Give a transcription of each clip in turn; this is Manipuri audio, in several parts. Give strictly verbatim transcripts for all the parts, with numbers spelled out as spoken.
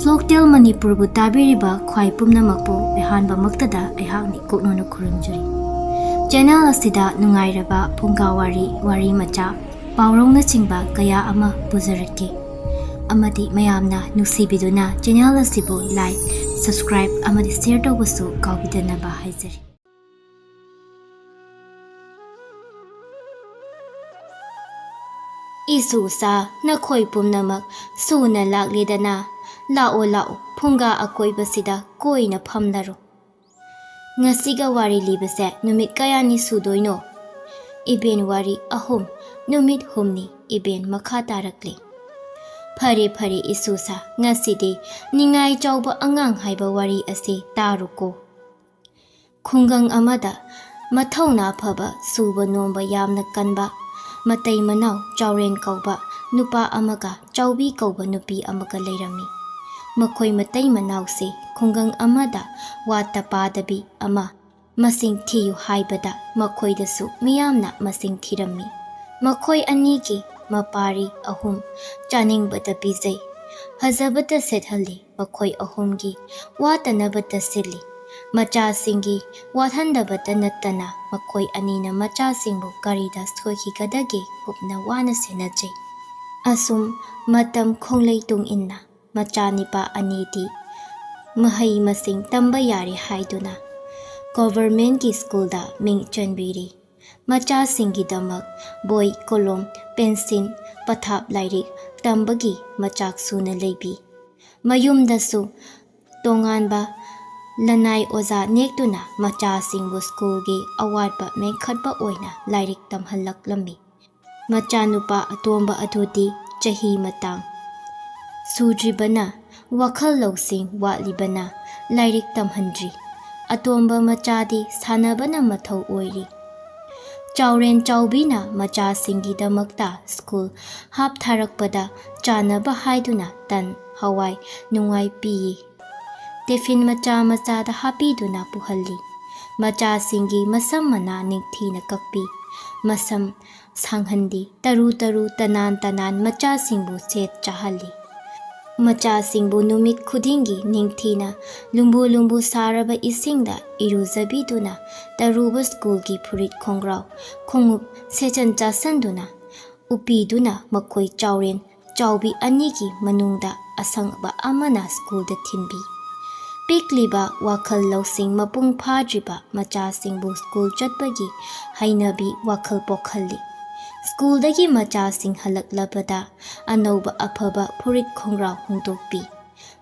Folktale ꯃꯅꯤꯄꯨꯔꯕꯨ ꯇꯥꯕꯤꯔꯤꯕ ꯈ꯭ꯋꯥꯏ ꯄꯨꯝꯅꯃꯛꯄꯨ ꯑꯍꯥꯟꯕꯃꯛꯇꯗ ꯑꯩꯍꯥꯛꯅ ꯏꯀꯣꯛꯅꯅ ꯈꯨꯔꯨꯝꯖꯔꯤ꯫ ꯆꯦꯅꯦꯜ ꯑꯁꯤꯗ ꯅꯨꯡꯉꯥꯏꯔꯕ ꯐꯨꯡꯒꯥ ꯋꯥꯔꯤ, ꯋꯥꯔꯤ ꯃꯆꯥ, ꯄꯥꯎꯔꯧꯅꯆꯤꯡꯕ ꯀꯌꯥ ꯑꯃ ꯄꯨꯖꯔꯛꯀꯦ꯫ ꯑꯃꯗꯤ ꯃꯌꯥꯝꯅ ꯅꯨꯡꯁꯤꯕꯤꯗꯨꯅ ꯆꯦꯅꯦꯜ ꯑꯁꯤꯕꯨ like, subscribe ꯑꯃꯗꯤ share ꯇꯧꯕꯁꯨ ꯀꯥꯎꯕꯤꯗꯅꯕ ꯍꯥꯏꯖꯔꯤ꯫ ꯏꯁꯨꯁꯥ, ꯅꯈꯣꯏ ꯄꯨꯝꯅꯃꯛ ꯁꯨꯅ ꯂꯥꯛꯂꯦꯗꯅ꯫ ꯂꯥꯛꯑꯣ, ꯂꯥꯛꯑꯣ, ꯐꯨꯡꯒꯥ ꯑꯀꯣꯏꯕꯁꯤꯗ ꯀꯣꯏꯅ ꯐꯝꯅꯔꯣ꯫ ꯉꯁꯤꯒ ꯋꯥꯔꯤ ꯂꯤꯕꯁꯦ ꯅꯨꯃꯤꯠ ꯀꯌꯥꯅꯤ ꯁꯨꯗꯣꯏꯅꯣ? ꯏꯕꯦꯟ, ꯋꯥꯔꯤ ꯑꯍꯨꯝ, ꯅꯨꯃꯤꯠ ꯍꯨꯝꯅꯤ꯫ ꯏꯕꯦꯟ ꯃꯈꯥ ꯇꯥꯔꯛꯂꯤ꯫ ꯐꯔꯦ, ꯐꯔꯦ, ꯏꯁꯨꯁꯥ, ꯉꯁꯤꯗꯤ ꯅꯤꯡꯉꯥꯏ ꯆꯥꯎꯕ ꯑꯉꯥꯡ ꯍꯥꯏꯕ ꯋꯥꯔꯤ ꯑꯁꯤ ꯇꯥꯔꯨꯀꯣ꯫ ꯈꯨꯡꯒꯪ ꯑꯃꯗ ꯃꯊꯧꯅꯥ ꯐꯕ, ꯁꯨꯕ ꯅꯣꯝꯕ ꯌꯥꯝꯅ ꯀꯟꯕ, ꯃꯇꯩ ꯃꯅꯥꯎ ꯆꯥꯎꯔꯦꯟ ꯀꯧꯕ ꯅꯨꯄꯥ ꯑꯃꯒ ꯆꯥꯎꯕꯤ ꯀꯧꯕ ꯅꯨꯄꯤ ꯑꯃꯒ ꯂꯩꯔꯝꯃꯤ꯫ ꯃꯈꯣꯏ ꯃꯇꯩ ꯃꯅꯥꯎꯁꯦ ꯈꯨꯡꯒꯪ ꯑꯃꯗ ꯋꯥꯠꯇ ꯄꯥꯗꯕꯤ ꯑꯃ, ꯃꯁꯤꯡ ꯊꯤꯌꯨ ꯍꯥꯏꯕꯗ ꯃꯈꯣꯏꯗꯁꯨ ꯃꯤꯌꯥꯝꯅ ꯃꯁꯤꯡ ꯊꯤꯔꯝꯃꯤ꯫ ꯃꯈꯣꯏ ꯑꯅꯤꯒꯤ ꯃꯄꯥꯔꯤ ꯑꯍꯨꯝ ꯆꯥꯅꯤꯡꯕꯇ ꯄꯤꯖꯩ, ꯐꯖꯕꯇ ꯁꯦꯠꯍꯜꯂꯤ, ꯃꯈꯣꯏ ꯑꯍꯨꯝꯒꯤ ꯋꯥꯠꯇꯅꯕꯇ ꯁꯤꯜꯂꯤ꯫ ꯃꯆꯥꯁꯤꯡꯒꯤ ꯋꯥꯠꯍꯟꯗꯕꯇ ꯅꯠꯇꯅ ꯃꯈꯣꯏ ꯑꯅꯤꯅ ꯃꯆꯥꯁꯤꯡꯕꯨ ꯀꯔꯤꯗ ꯁꯣꯏꯈꯤꯒꯗꯒꯦ ꯀꯨꯞꯅ ꯋꯥꯅ ꯁꯦꯟꯅꯖꯩ꯫ ꯑꯁꯨꯝ ꯃꯇꯝ ꯈꯣꯡꯂꯩ ꯇꯨꯡ ꯏꯟꯅ ꯃꯆꯥꯅꯤꯄꯥ ꯑꯅꯤꯗꯤ ꯃꯍꯩ ꯃꯁꯤꯡ ꯇꯝꯕ ꯌꯥꯔꯦ ꯍꯥꯏꯗꯨꯅ ꯒꯣꯚꯔꯃꯦꯟꯒꯤ ꯁ꯭ꯀꯨꯜꯗ ꯃꯤꯡ ꯆꯟꯕꯤꯔꯤ꯫ ꯃꯆꯥꯁꯤꯡꯒꯤꯗꯃꯛ ꯕꯣꯏ, ꯀꯣꯂꯣꯝ, ꯄꯦꯟꯁꯤꯜ, ꯄꯊꯥꯞ ꯂꯥꯏꯔꯤꯛ ꯇꯝꯕꯒꯤ ꯃꯆꯥꯛ ꯁꯨꯅ ꯂꯩꯕꯤ꯫ ꯃꯌꯨꯝꯗꯁꯨ ꯇꯣꯉꯥꯟꯕ ꯂꯅꯥꯏ ꯑꯣꯖꯥ ꯅꯦꯛꯇꯨꯅ ꯃꯆꯥꯁꯤꯡꯕꯨ ꯁ꯭ꯀꯨꯜꯒꯤ ꯑꯋꯥꯠꯄ ꯃꯦꯟꯈꯠꯄ ꯑꯣꯏꯅ ꯂꯥꯏꯔꯤꯛ ꯇꯝꯍꯜꯂꯛꯂꯝꯃꯤ꯫ ꯃꯆꯥꯅꯨꯄꯥ ꯑꯇꯣꯝꯕ ꯑꯗꯨꯗꯤ ꯆꯍꯤ ꯃꯇꯥꯡ ꯁꯨꯗ꯭ꯔꯤꯕꯅ, ꯋꯥꯈꯜ ꯂꯧꯁꯤꯡ ꯋꯥꯠꯂꯤꯕꯅ ꯂꯥꯏꯔꯤꯛ ꯇꯝꯍꯟꯗ꯭ꯔꯤ꯫ ꯑꯇꯣꯝꯕ ꯃꯆꯥꯗꯤ ꯁꯥꯟꯅꯕꯅ ꯃꯊꯧ ꯑꯣꯏꯔꯤ꯫ ꯆꯥꯎꯔꯦꯟ ꯆꯥꯎꯕꯤꯅ ꯃꯆꯥꯁꯤꯡꯒꯤꯗꯃꯛꯇ ꯁ꯭ꯀꯨꯜ ꯍꯥꯞꯊꯔꯛꯄꯗ ꯆꯥꯅꯕ ꯍꯥꯏꯗꯨꯅ ꯇꯟ, ꯍꯋꯥꯏ, ꯅꯨꯡꯋꯥꯏ ꯄꯤꯌꯦ꯫ ꯇꯤꯐꯤꯟ ꯃꯆꯥ ꯃꯆꯥꯗ ꯍꯥꯞꯄꯤꯗꯨꯅ ꯄꯨꯍꯜꯂꯤ꯫ ꯃꯆꯥꯁꯤꯡꯒꯤ ꯃꯁꯝ ꯃꯅꯥ ꯅꯤꯡꯊꯤꯅ ꯀꯛꯄꯤ꯫ ꯃꯁꯝ ꯁꯥꯡꯍꯟꯗꯤ, ꯇꯔꯨ ꯇꯔꯨ, ꯇꯅꯥꯟ ꯇꯅꯥꯟ ꯃꯆꯥꯁꯤꯡꯕꯨ ꯁꯦꯠ ꯆꯥꯍꯜꯂꯤ꯫ ꯃꯆꯥꯁꯤꯡꯕꯨ ꯅꯨꯃꯤꯠ ꯈꯨꯗꯤꯡꯒꯤ ꯅꯤꯡꯊꯤꯅ ꯂꯨꯝꯕꯨ ꯂꯨꯝꯕꯨ ꯁꯥꯔꯕ ꯏꯁꯤꯡꯗ ꯏꯔꯨꯖꯕꯤꯗꯨꯅ, ꯇꯔꯨꯕ ꯁ꯭ꯀꯨꯜꯒꯤ ꯐꯨꯔꯤꯠ ꯈꯣꯡꯒ꯭ꯔꯥꯎ, ꯈꯣꯡꯎꯞ ꯁꯦꯠꯆꯟ ꯆꯥꯁꯟꯗꯨꯅ, ꯎꯞꯄꯤꯗꯨꯅ ꯃꯈꯣꯏ ꯆꯥꯎꯔꯦꯟ ꯆꯥꯎꯕꯤ ꯑꯅꯤꯒꯤ ꯃꯅꯨꯡꯗ ꯑꯁꯪꯕ ꯑꯃꯅ ꯁ꯭ꯀꯨꯜꯗ ꯊꯤꯟꯕꯤ꯫ ꯄꯤꯛꯂꯤꯕ ꯋꯥꯈꯜ ꯂꯧꯁꯤꯡ ꯃꯄꯨꯡ ꯐꯥꯗ꯭ꯔꯤꯕ ꯃꯆꯥꯁꯤꯡꯕꯨ ꯁ꯭ꯀꯨꯜ ꯆꯠꯄꯒꯤ ꯍꯩꯅꯕꯤ ꯋꯥꯈꯜ ꯄꯣꯛꯍꯜꯂꯤ꯫ ꯁ꯭ꯀꯨꯜꯗꯒꯤ ꯃꯆꯥꯁꯤꯡ ꯍꯜꯂꯛꯂꯕꯗ ꯑꯅꯧꯕ ꯑꯐꯕ ꯐꯨꯔꯤꯠ ꯈꯣꯡꯒ꯭ꯔꯥꯎ ꯍꯣꯡꯗꯣꯛꯄꯤ꯫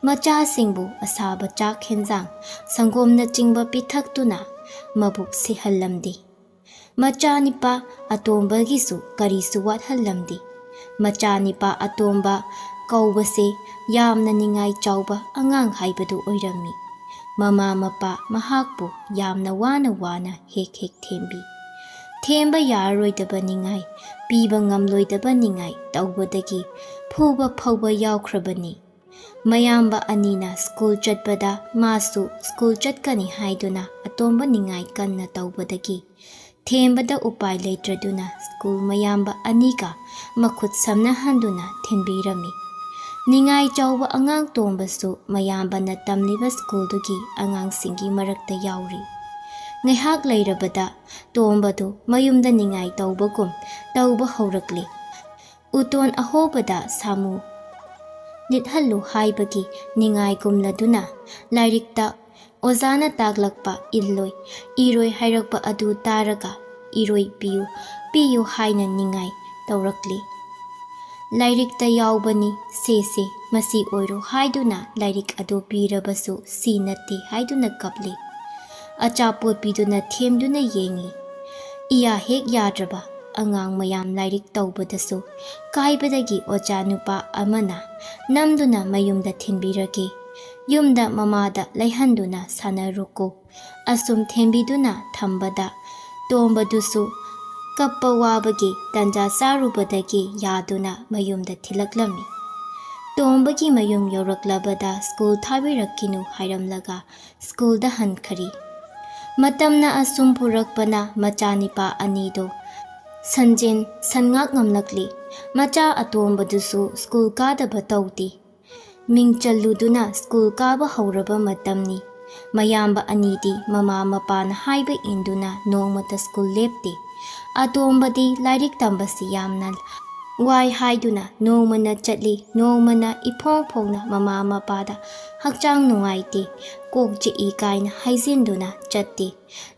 ꯃꯆꯥꯁꯤꯡꯕꯨ ꯑꯁꯥꯕ ꯆꯥꯛ ꯍꯦꯟꯖꯥꯡ, ꯁꯪꯒꯣꯝꯅꯆꯤꯡꯕ ꯄꯤꯊꯛꯇꯨꯅ ꯃꯕꯨꯛ ꯁꯤꯍꯜꯂꯝꯗꯦ꯫ ꯃꯆꯥꯅꯤꯄꯥ ꯑꯇꯣꯝꯕꯒꯤꯁꯨ ꯀꯔꯤꯁꯨ ꯋꯥꯠꯍꯜꯂꯝꯗꯦ꯫ ꯃꯆꯥꯅꯤꯄꯥ ꯑꯇꯣꯝꯕ ꯀꯧꯕꯁꯦ ꯌꯥꯝꯅ ꯅꯤꯡꯉꯥꯏ ꯆꯥꯎꯕ ꯑꯉꯥꯡ ꯍꯥꯏꯕꯗꯨ ꯑꯣꯏꯔꯝꯃꯤ꯫ ꯃꯃꯥ ꯃꯄꯥ ꯃꯍꯥꯛꯄꯨ ꯌꯥꯝꯅ ꯋꯥꯅ ꯋꯥꯅ ꯍꯦꯛ ꯍꯦꯛ ꯊꯦꯝꯕꯤ꯫ ꯊꯦꯝꯕ ꯌꯥꯔꯔꯣꯏꯗꯕ ꯅꯤꯡꯉꯥꯏ, ꯄꯤꯕ ꯉꯝꯂꯣꯏꯗꯕ ꯅꯤꯡꯉꯥꯏ ꯇꯧꯕꯗꯒꯤ ꯐꯨꯕ ꯐꯥꯎꯕ ꯌꯥꯎꯈ꯭ꯔꯕꯅꯤ꯫ ꯃꯌꯥꯝꯕ ꯑꯅꯤꯅ ꯁ꯭ꯀꯨꯜ ꯆꯠꯄꯗ ꯃꯥꯁꯨ ꯁ꯭ꯀꯨꯜ ꯆꯠꯀꯅꯤ ꯍꯥꯏꯗꯨꯅ ꯑꯇꯣꯝꯕ ꯅꯤꯡꯉꯥꯏ ꯀꯟꯅ ꯇꯧꯕꯗꯒꯤ ꯊꯦꯝꯕꯗ ꯎꯄꯥꯏ ꯂꯩꯇ꯭ꯔꯗꯨꯅ ꯁ꯭ꯀꯨꯜ ꯃꯌꯥꯝꯕ ꯑꯅꯤꯒ ꯃꯈꯨꯠ ꯁꯝꯅꯍꯟꯗꯨꯅ ꯊꯤꯟꯕꯤꯔꯝꯃꯤ꯫ ꯅꯤꯡꯉꯥꯏ ꯆꯥꯎꯕ ꯑꯉꯥꯡ ꯇꯣꯝꯕꯁꯨ ꯃꯌꯥꯝꯕꯅ ꯇꯝꯂꯤꯕ ꯁ꯭ꯀꯨꯜꯗꯨꯒꯤ ꯑꯉꯥꯡꯁꯤꯡꯒꯤ ꯃꯔꯛꯇ ꯌꯥꯎꯔꯤ꯫ ꯉꯥꯏꯍꯥꯛ ꯂꯩꯔꯕꯗ ꯇꯣꯝꯕꯗꯨ ꯃꯌꯨꯝꯗ ꯅꯤꯡꯉꯥꯏ ꯇꯧꯕꯒꯨꯝ ꯇꯧꯕ ꯍꯧꯔꯛꯂꯤ꯫ ꯎꯇꯣꯟ ꯑꯍꯣꯕꯗ ꯁꯥꯃꯨ ꯅꯤꯠꯍꯜꯂꯨ ꯍꯥꯏꯕꯒꯤ ꯅꯤꯡꯉꯥꯏꯒꯨꯝꯂꯗꯨꯅ ꯂꯥꯏꯔꯤꯛꯇ ꯑꯣꯖꯥꯅ ꯇꯥꯛꯂꯛꯄ ꯏꯜꯂꯣꯏ, ꯏꯔꯣꯏ ꯍꯥꯏꯔꯛꯄ ꯑꯗꯨ ꯇꯥꯔꯒ ꯏꯔꯣꯏ ꯄꯤꯌꯨ, ꯄꯤꯌꯨ ꯍꯥꯏꯅ ꯅꯤꯡꯉꯥꯏ ꯇꯧꯔꯛꯂꯤ꯫ ꯂꯥꯏꯔꯤꯛꯇ ꯌꯥꯎꯕꯅꯤ, ꯁꯦ ꯁꯦ, ꯃꯁꯤ ꯑꯣꯏꯔꯣ ꯍꯥꯏꯗꯨꯅ ꯂꯥꯏꯔꯤꯛ ꯑꯗꯨ ꯄꯤꯔꯕꯁꯨ ꯁꯤ ꯅꯠꯇꯦ ꯍꯥꯏꯗꯨꯅ ꯀꯞꯂꯤ꯫ ꯑꯆꯥꯄꯣꯠ ꯄꯤꯗꯨꯅ ꯊꯦꯝꯗꯨꯅ ꯌꯦꯡꯉꯤ꯫ ꯏꯌꯥ ꯍꯦꯛ ꯌꯥꯗ꯭ꯔꯕ ꯑꯉꯥꯡ ꯃꯌꯥꯝ ꯂꯥꯏꯔꯤꯛ ꯇꯧꯕꯗꯁꯨ ꯀꯥꯏꯕꯗꯒꯤ ꯑꯣꯖꯥ ꯅꯨꯄꯥ ꯑꯃꯅ ꯅꯝꯗꯨꯅ ꯃꯌꯨꯝꯗ ꯊꯤꯟꯕꯤꯔꯒꯦ꯫ ꯌꯨꯝꯗ ꯃꯃꯥꯗ ꯂꯩꯍꯟꯗꯨꯅ ꯁꯥꯟꯅꯔꯨꯀꯣ꯫ ꯑꯁꯨꯝ ꯊꯦꯝꯕꯤꯗꯨꯅ ꯊꯝꯕꯗ ꯇꯣꯝꯕꯗꯨꯁꯨ ꯀꯞꯄ ꯋꯥꯕꯒꯤ ꯇꯟꯖꯥ ꯆꯥꯔꯨꯕꯗꯒꯤ ꯌꯥꯗꯨꯅ ꯃꯌꯨꯝꯗ ꯊꯤꯜꯂꯛꯂꯝꯃꯤ꯫ ꯇꯣꯝꯕꯒꯤ ꯃꯌꯨꯝ ꯌꯧꯔꯛꯂꯕꯗ ꯁ꯭ꯀꯨꯜ ꯊꯥꯕꯤꯔꯛꯈꯤꯅꯨ ꯍꯥꯏꯔꯝꯂꯒ ꯁ꯭ꯀꯨꯜꯗ ꯍꯟꯈꯔꯤ꯫ ꯃꯇꯝꯅ ꯑꯁꯨꯝ ꯄꯨꯔꯛꯄꯅ ꯃꯆꯥꯅꯤꯄꯥ ꯑꯅꯤꯗꯣ ꯁꯟꯖꯦꯟ ꯁꯟꯉꯥꯛ ꯉꯝꯂꯛꯂꯤ꯫ ꯃꯆꯥ ꯑꯇꯣꯝꯕꯗꯨꯁꯨ ꯁ꯭ꯀꯨꯜ ꯀꯥꯗꯕ ꯇꯧꯗꯦ꯫ ꯃꯤꯡ ꯆꯜꯂꯨꯗꯨꯅ ꯁ꯭ꯀꯨꯜ ꯀꯥꯕ ꯍꯧꯔꯕ ꯃꯇꯝꯅꯤ꯫ ꯃꯌꯥꯝꯕ ꯑꯅꯤꯗꯤ ꯃꯃꯥ ꯃꯄꯥꯅ ꯍꯥꯏꯕ ꯏꯟꯗꯨꯅ ꯅꯣꯡꯃꯇ ꯁ꯭ꯀꯨꯜ ꯂꯦꯞꯇꯦ꯫ ꯑꯇꯣꯝꯕꯗꯤ ꯂꯥꯏꯔꯤꯛ ꯇꯝꯕꯁꯤ ꯌꯥꯝꯅ ꯋꯥꯏ ꯍꯥꯏꯗꯨꯅ ꯅꯣꯡꯃꯅ ꯆꯠꯂꯤ, ꯅꯣꯡꯃꯅ ꯏꯐꯣꯡ ꯐꯣꯡꯅ ꯃꯃꯥ ꯃꯄꯥꯗ "ꯍꯛꯆꯥꯡ ꯅꯨꯡꯉꯥꯏꯇꯦ, ꯀꯣꯛ ꯆꯤꯛꯏ" ꯀꯥꯏꯅ ꯍꯥꯏꯖꯤꯟꯗꯨꯅ ꯆꯠꯇꯦ꯫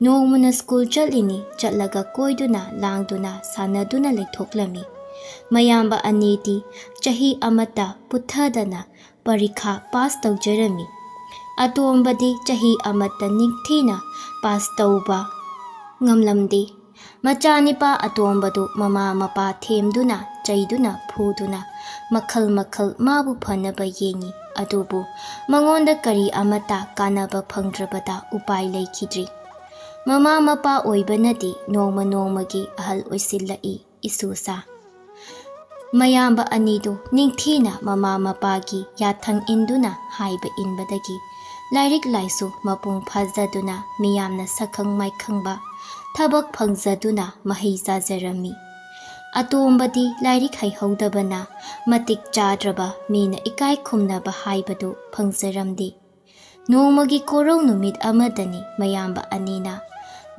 ꯅꯣꯡꯃꯅ ꯁ꯭ꯀꯨꯜ ꯆꯠꯂꯤꯅꯤ, ꯆꯠꯂꯒ ꯀꯣꯏꯗꯨꯅ, ꯂꯥꯡꯗꯨꯅ, ꯁꯥꯟꯅꯗꯨꯅ ꯂꯩꯊꯣꯛꯂꯝꯃꯤ꯫ ꯃꯌꯥꯝꯕ ꯑꯅꯤꯗꯤ ꯆꯍꯤ ꯑꯃꯠꯇ ꯄꯨꯊꯗꯅ ꯄꯔꯤꯈꯥ ꯄꯥꯁ ꯇꯧꯖꯔꯝꯃꯤ꯫ ꯑꯇꯣꯝꯕꯗꯤ ꯆꯍꯤ ꯑꯃꯠꯇ ꯅꯤꯡꯊꯤꯅ ꯄꯥꯁ ꯇꯧꯕ ꯉꯝꯂꯝꯗꯦ꯫ ꯃꯆꯥꯅꯤꯄꯥ ꯑꯇꯣꯝꯕꯗꯨ ꯃꯃꯥ ꯃꯄꯥ ꯊꯦꯝꯗꯨꯅ, ꯆꯩꯗꯨꯅ, ꯐꯨꯗꯨꯅ, ꯃꯈꯜ ꯃꯈꯜ ꯃꯥꯕꯨ ꯐꯅꯕ ꯌꯦꯡꯉꯤ꯫ ꯑꯗꯨꯕꯨ ꯃꯉꯣꯟꯗ ꯀꯔꯤ ꯑꯃꯠꯇ ꯀꯥꯟꯅꯕ ꯐꯪꯗ꯭ꯔꯕꯗ ꯎꯄꯥꯏ ꯂꯩꯈꯤꯗ꯭ꯔꯤ꯫ ꯃꯃꯥ ꯃꯄꯥ ꯑꯣꯏꯕꯅꯗꯤ ꯅꯣꯡꯃ ꯅꯣꯡꯃꯒꯤ ꯑꯍꯜ ꯑꯣꯏꯁꯤꯜꯂꯛꯏ꯫ ꯏꯁꯨꯁꯥ꯫ ꯃꯌꯥꯝꯕ ꯑꯅꯤꯗꯨ ꯅꯤꯡꯊꯤꯅ ꯃꯃꯥ ꯃꯄꯥꯒꯤ ꯌꯥꯊꯪ ꯏꯟꯗꯨꯅ ꯍꯥꯏꯕ ꯏꯟꯕꯗꯒꯤ ꯂꯥꯏꯔꯤꯛ ꯂꯥꯏꯁꯨ ꯃꯄꯨꯡ ꯐꯥꯖꯗꯨꯅ ꯃꯤꯌꯥꯝꯅ ꯁꯛꯈꯪ ꯃꯥꯏꯈꯪꯕ ꯊꯕꯛ ꯐꯪꯖꯗꯨꯅ ꯃꯍꯩ ꯆꯥꯖꯔꯝꯃꯤ꯫ ꯑꯇꯣꯝꯕꯗꯤ ꯂꯥꯏꯔꯤꯛ ꯍꯩꯍꯧꯗꯕꯅ ꯃꯇꯤꯛ ꯆꯥꯗ꯭ꯔꯕ ꯃꯤꯅ ꯏꯀꯥꯏ ꯈꯨꯝꯅꯕ ꯍꯥꯏꯕꯗꯨ ꯐꯪꯖꯔꯝꯗꯦ꯫ ꯅꯣꯡꯃꯒꯤ ꯀꯣꯔꯧ ꯅꯨꯃꯤꯠ ꯑꯃꯗꯅꯤ ꯃꯌꯥꯝꯕ ꯑꯅꯤꯅ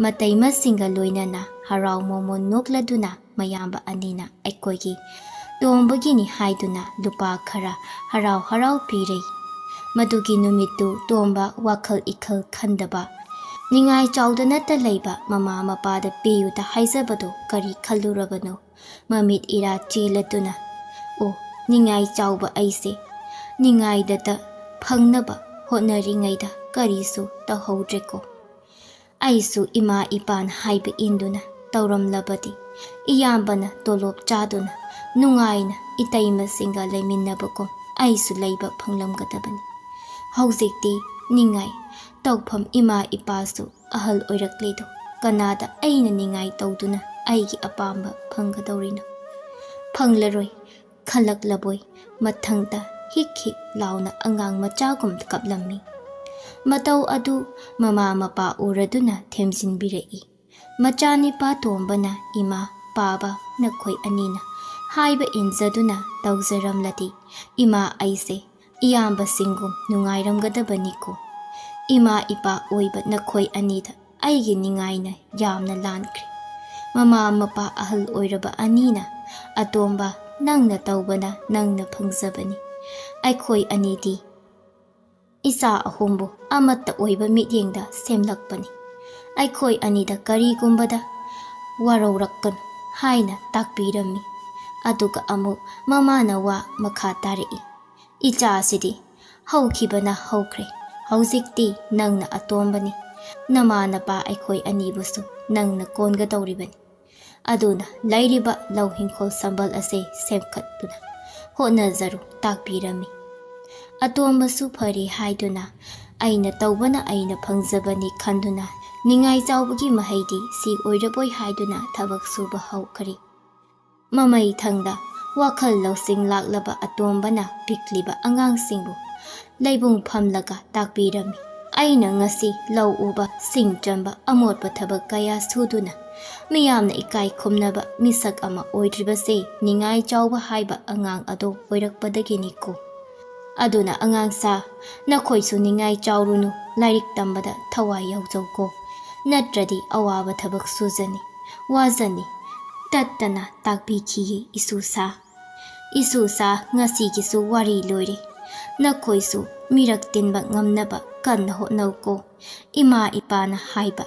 ꯃꯇꯩꯃꯁꯤꯡꯒ ꯂꯣꯏꯅꯅ ꯍꯔꯥꯎ ꯃꯣꯃꯣꯟ ꯅꯣꯛꯂꯗꯨꯅ ꯃꯌꯥꯝꯕ ꯑꯅꯤꯅ ꯑꯩꯈꯣꯏꯒꯤ ꯇꯣꯝꯕꯒꯤꯅꯤ ꯍꯥꯏꯗꯨꯅ ꯂꯨꯄꯥ ꯈꯔ ꯍꯔꯥꯎ ꯍꯔꯥꯎ ꯄꯤꯔꯦ꯫ ꯃꯗꯨꯒꯤ ꯅꯨꯃꯤꯠꯇꯨ ꯇꯣꯝꯕ ꯋꯥꯈꯜ ꯏꯈꯜ ꯈꯟꯗꯕ, ꯅꯤꯡꯉꯥꯏ ꯆꯥꯎꯗꯅꯇ ꯂꯩꯕ ꯃꯃꯥ ꯃꯄꯥꯗ ꯄꯤꯌꯨꯗ ꯍꯥꯏꯖꯕꯗꯣ ꯀꯔꯤ ꯈꯜꯂꯨꯔꯕꯅꯣ? ꯃꯃꯤꯠ ꯏꯔꯥ ꯆꯦꯜꯂꯗꯨꯅ, "ꯑꯣ, ꯅꯤꯡꯉꯥꯏ ꯆꯥꯎꯕ ꯑꯩꯁꯦ, ꯅꯤꯡꯉꯥꯏꯗꯇ ꯐꯪꯅꯕ ꯍꯣꯠꯅꯔꯤꯉꯩꯗ ꯀꯔꯤꯁꯨ ꯇꯧꯍꯧꯗ꯭ꯔꯦꯀꯣ꯫ ꯑꯩꯁꯨ ꯏꯃꯥ ꯏꯄꯥꯅ ꯍꯥꯏꯕ ꯏꯟꯗꯨꯅ ꯇꯧꯔꯝꯂꯕꯗꯤ ꯏꯌꯥꯝꯕꯅ ꯇꯣꯂꯣꯞ ꯆꯥꯗꯨꯅ ꯅꯨꯡꯉꯥꯏꯅ ꯏꯇꯩꯃꯁꯤꯡꯒ ꯂꯩꯃꯤꯟꯅꯕꯒꯨꯝ ꯑꯩꯁꯨ ꯂꯩꯕ ꯐꯪꯂꯝꯒꯗꯕꯅꯤ꯫ ꯍꯧꯖꯤꯛꯇꯤ ꯅꯤꯡꯉꯥꯏ ꯇꯧꯐꯝ ꯏꯃꯥ ꯏꯄꯥꯁꯨ ꯑꯍꯜ ꯑꯣꯏꯔꯛꯂꯦꯗꯣ, ꯀꯅꯥꯗ ꯑꯩꯅ ꯅꯤꯡꯉꯥꯏ ꯇꯧꯗꯨꯅ ꯑꯩꯒꯤ ꯑꯄꯥꯝꯕ ꯐꯪꯒꯗꯧꯔꯤꯅꯣ? ꯐꯪꯂꯔꯣꯏ, ꯈꯜꯂꯛꯂꯕꯣꯏ ꯃꯊꯪꯗ ꯍꯤꯛ ꯍꯤꯛ ꯂꯥꯎꯅ ꯑꯉꯥꯡ ꯃꯆꯥꯒꯨꯝ ꯀꯞꯂꯝꯃꯤ꯫ ꯃꯇꯧ ꯑꯗꯨ ꯃꯃꯥ ꯃꯄꯥ ꯎꯔꯗꯨꯅ ꯊꯦꯝꯖꯤꯟꯕꯤꯔꯛꯏ꯫ ꯃꯆꯥꯅꯤꯄꯥ ꯇꯣꯝꯕꯅ ꯏꯃꯥ, ꯄꯥꯕ, ꯅꯈꯣꯏ ꯑꯅꯤꯅ ꯍꯥꯏꯕ ꯏꯟꯖꯗꯨꯅ ꯇꯧꯖꯔꯝꯂꯗꯤ ꯏꯃꯥ ꯑꯩꯁꯦ ꯏꯌꯥꯝꯕꯁꯤꯡꯒꯨꯝ ꯅꯨꯡꯉꯥꯏꯔꯝꯒꯗꯕꯅꯤꯀꯣ꯫ ꯏꯃꯥ ꯏꯄꯥ ꯑꯣꯏꯕ ꯅꯈꯣꯏ ꯑꯅꯤꯗ ꯑꯩꯒꯤ ꯅꯤꯡꯉꯥꯏꯅ ꯌꯥꯝꯅ ꯂꯥꯟꯈ꯭ꯔꯦ꯫ ꯃꯃꯥ ꯃꯄꯥ ꯑꯍꯜ ꯑꯣꯏꯔꯕ ꯑꯅꯤꯅ, "ꯑꯇꯣꯝꯕ, ꯅꯪꯅ ꯇꯧꯕꯅ ꯅꯪꯅ ꯐꯪꯖꯕꯅꯤ꯫ ꯑꯩꯈꯣꯏ ꯑꯅꯤꯗꯤ ꯏꯆꯥ ꯑꯍꯨꯝꯕꯨ ꯑꯃꯠꯇ ꯑꯣꯏꯕ ꯃꯤꯠꯌꯦꯡꯗ ꯁꯦꯝꯂꯛꯄꯅꯤ꯫ ꯑꯩꯈꯣꯏ ꯑꯅꯤꯗ ꯀꯔꯤꯒꯨꯝꯕꯗ ꯋꯥꯔꯧꯔꯛꯀꯅꯨ" ꯍꯥꯏꯅ ꯇꯥꯛꯄꯤꯔꯝꯃꯤ꯫ ꯑꯗꯨꯒ ꯑꯃꯨꯛ ꯃꯃꯥꯅ ꯋꯥ ꯃꯈꯥ ꯇꯥꯔꯛꯏ, "ꯏꯆꯥꯁꯤꯗꯤ ꯍꯧꯈꯤꯕꯅ ꯍꯧꯈ꯭ꯔꯦ꯫ ꯍꯧꯖꯤꯛꯇꯤ ꯅꯪꯅ ꯑꯇꯣꯝꯕꯅꯤ꯫ ꯅꯃꯥ ꯅꯄꯥ ꯑꯩꯈꯣꯏ ꯑꯅꯤꯕꯨꯁꯨ ꯅꯪꯅ ꯀꯣꯟꯒꯗꯧꯔꯤꯕꯅꯤ꯫ ꯑꯗꯨꯅ ꯂꯩꯔꯤꯕ ꯂꯧ ꯍꯤꯡꯈꯣꯜ ꯁꯝꯕꯜ ꯑꯁꯦ ꯁꯦꯝꯒꯠꯇꯨꯅ ꯍꯣꯠꯅꯖꯔꯨ" ꯇꯥꯛꯄꯤꯔꯝꯃꯤ꯫ ꯑꯇꯣꯝꯕꯁꯨ ꯐꯔꯦ ꯍꯥꯏꯗꯨꯅ, "ꯑꯩꯅ ꯇꯧꯕꯅ ꯑꯩꯅ ꯐꯪꯖꯕꯅꯤ" ꯈꯟꯗꯨꯅ, ꯅꯤꯡꯉꯥꯏ ꯆꯥꯎꯕꯒꯤ ꯃꯍꯩꯗꯤ ꯁꯤ ꯑꯣꯏꯔꯕꯣꯏ ꯍꯥꯏꯗꯨꯅ ꯊꯕꯛ ꯁꯨꯕ ꯍꯧꯈ꯭ꯔꯦ꯫ ꯃꯃꯩ ꯊꯪꯗ ꯋꯥꯈꯜ ꯂꯧꯁꯤꯡ ꯂꯥꯛꯂꯕ ꯑꯇꯣꯝꯕꯅ ꯄꯤꯛꯂꯤꯕ ꯑꯉꯥꯡꯁꯤꯡꯕꯨ ꯂꯩꯕꯨꯡ ꯐꯝꯂꯒ ꯇꯥꯛꯄꯤꯔꯝꯃꯤ꯫ ꯑꯩꯅ ꯉꯁꯤ ꯂꯧ ꯎꯕ, ꯁꯤꯡ ꯆꯟꯕ, ꯑꯃꯣꯠꯄ ꯊꯕꯛ ꯀꯌꯥ ꯁꯨꯗꯨꯅ ꯃꯤꯌꯥꯝꯅ ꯏꯀꯥꯏ ꯈꯨꯝꯅꯕ ꯃꯤꯁꯛ ꯑꯃ ꯑꯣꯏꯗ꯭ꯔꯤꯕꯁꯦ ꯅꯤꯡꯉꯥꯏ ꯆꯥꯎꯕ ꯍꯥꯏꯕ ꯑꯉꯥꯡ ꯑꯗꯣ ꯑꯣꯏꯔꯛꯄꯗꯒꯤꯅꯤꯀꯣ꯫ ꯑꯗꯨꯅ ꯑꯉꯥꯡꯁꯥ, ꯅꯈꯣꯏꯁꯨ ꯅꯤꯡꯉꯥꯏ ꯆꯥꯎꯔꯨꯅꯨ, ꯂꯥꯏꯔꯤꯛ ꯇꯝꯕꯗ ꯊꯋꯥꯏ ꯌꯥꯎꯖꯧꯀꯣ꯫ ꯅꯠꯇ꯭ꯔꯗꯤ ꯑꯋꯥꯕ ꯊꯕꯛ ꯁꯨꯖꯅꯤ, ꯋꯥꯖꯅꯤ꯫ ꯇꯠꯇꯅ ꯇꯥꯛꯄꯤꯈꯤꯌꯦ ꯏꯁꯨꯁꯥ꯫ ꯏꯁꯨꯁꯥ, ꯉꯁꯤꯒꯤꯁꯨ ꯋꯥꯔꯤ ꯂꯣꯏꯔꯦ꯫ ꯅꯈꯣꯏꯁꯨ ꯃꯤꯔꯛ ꯇꯤꯟꯕ ꯉꯝꯅꯕ ꯀꯟꯅ ꯍꯣꯠꯅꯧꯀꯣ꯫ ꯏꯃꯥ ꯏꯄꯥꯅ ꯍꯥꯏꯕ,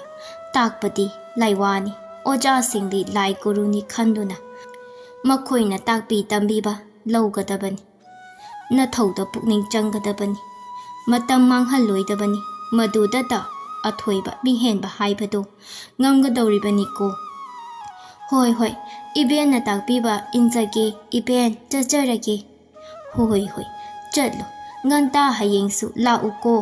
"ꯇꯥꯛꯄꯗꯤ ꯂꯥꯏꯋꯥꯅꯤ, ꯑꯣꯖꯥꯁꯤꯡꯗꯤ ꯂꯥꯏ ꯒꯨꯔꯨꯅꯤ" ꯈꯟꯗꯨꯅ ꯃꯈꯣꯏꯅ ꯇꯥꯛꯄꯤ ꯇꯝꯕꯤꯕ ꯂꯧꯒꯗꯕꯅꯤ꯫ ꯅꯊꯧꯗ ꯄꯨꯛꯅꯤꯡ ꯆꯪꯒꯗꯕꯅꯤ꯫ ꯃꯇꯝ ꯃꯥꯡꯍꯜꯂꯣꯏꯗꯕꯅꯤ꯫ ꯃꯗꯨꯗꯇ ꯑꯊꯣꯏꯕ ꯃꯤꯍꯦꯟꯕ ꯍꯥꯏꯕꯗꯨ ꯉꯝꯒꯗꯧꯔꯤꯕꯅꯤꯀꯣ꯫ "ꯍꯣꯏ, ꯍꯣꯏ, ꯏꯕꯦꯟꯅ ꯇꯥꯛꯄꯤꯕ ꯏꯟꯖꯒꯦ, ꯏꯕꯦꯟ, ꯆꯠꯆꯔꯒꯦ"꯫ "ꯍꯣꯏ, ꯍꯣꯏ, ꯆꯠꯂꯣ꯫ ꯉꯟꯇꯥ ꯍꯌꯦꯡꯁꯨ ꯂꯥꯛꯎꯀꯣ"꯫